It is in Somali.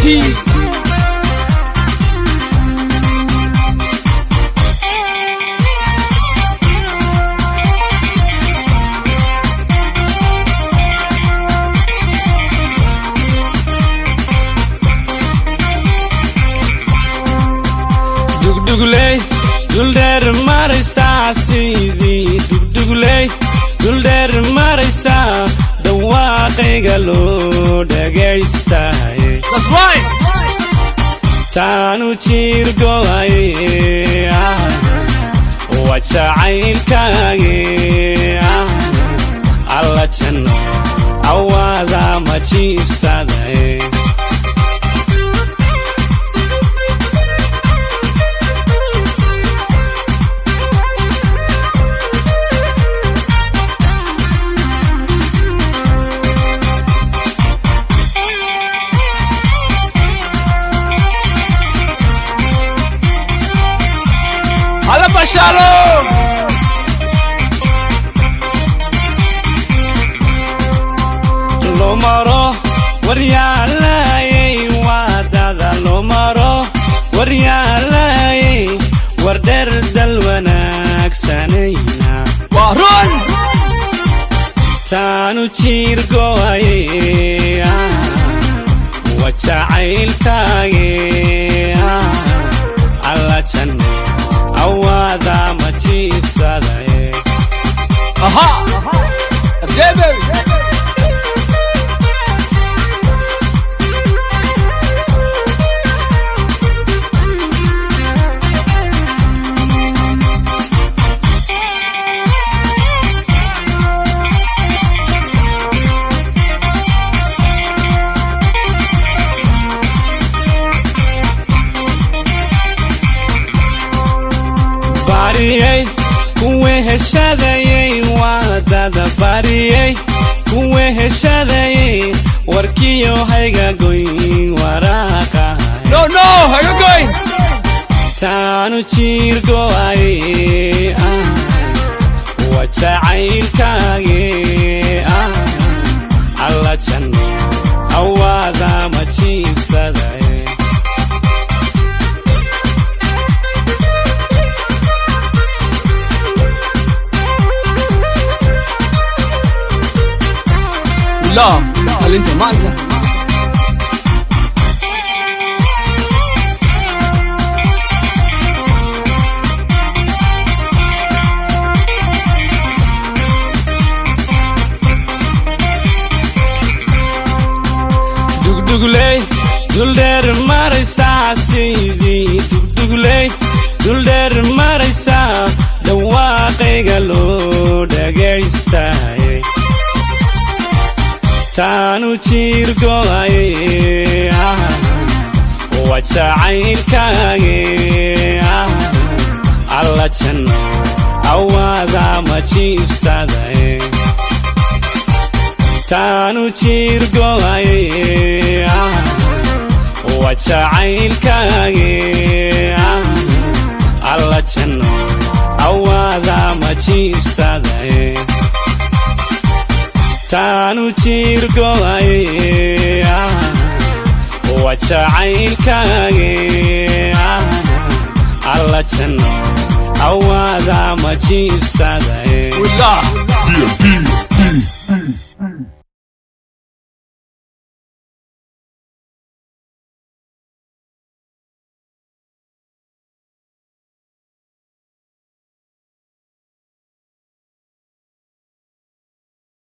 T. Dugdhugley duldheer maraysaa, sidii dugdhugley duldheer maraysaa, dhawaaqayga loo dhagaystaaye. That's right. Taanu jiir go'aye waa jacaylkaage. Alla janno awaada ma jiibsadaye. Hala bashaalo. Loo maro waryaalayay waadada, loo maro waryaalayay war dheer dal wanaagsanayna. Waa run. Taanu jiir go'aye waa jacaylkaage. Alla janno awaada ma jiibsadaye. Aha. Okay, baby. Bariyey kuwa heshadayey waadada, bariyey kuwa heshadayey warkiyo hayga goyn waraaqa. No, no, haga goyn. Taanu jiir go'aye waa jacaylkaage. Alla janno awaada ma jiibsadaye. Love dhalinta maanta. Dugdhugley duldheer maraysaa, sidii dugdhugley duldheer maraysaa, dhawaaqayga loo dhagaystaaye. Taanu jiir go'aye waa jacaylkaage. Alla janno awaada ma jiibsadaye. Taanu jiir go'aye waa jacaylkaage. Alla janno awaada ma jiibsadaye. Taanu jiir go'aye waa jacaylkaage. Alla janno awaada ma jiibsadaye. Wallah. DMP.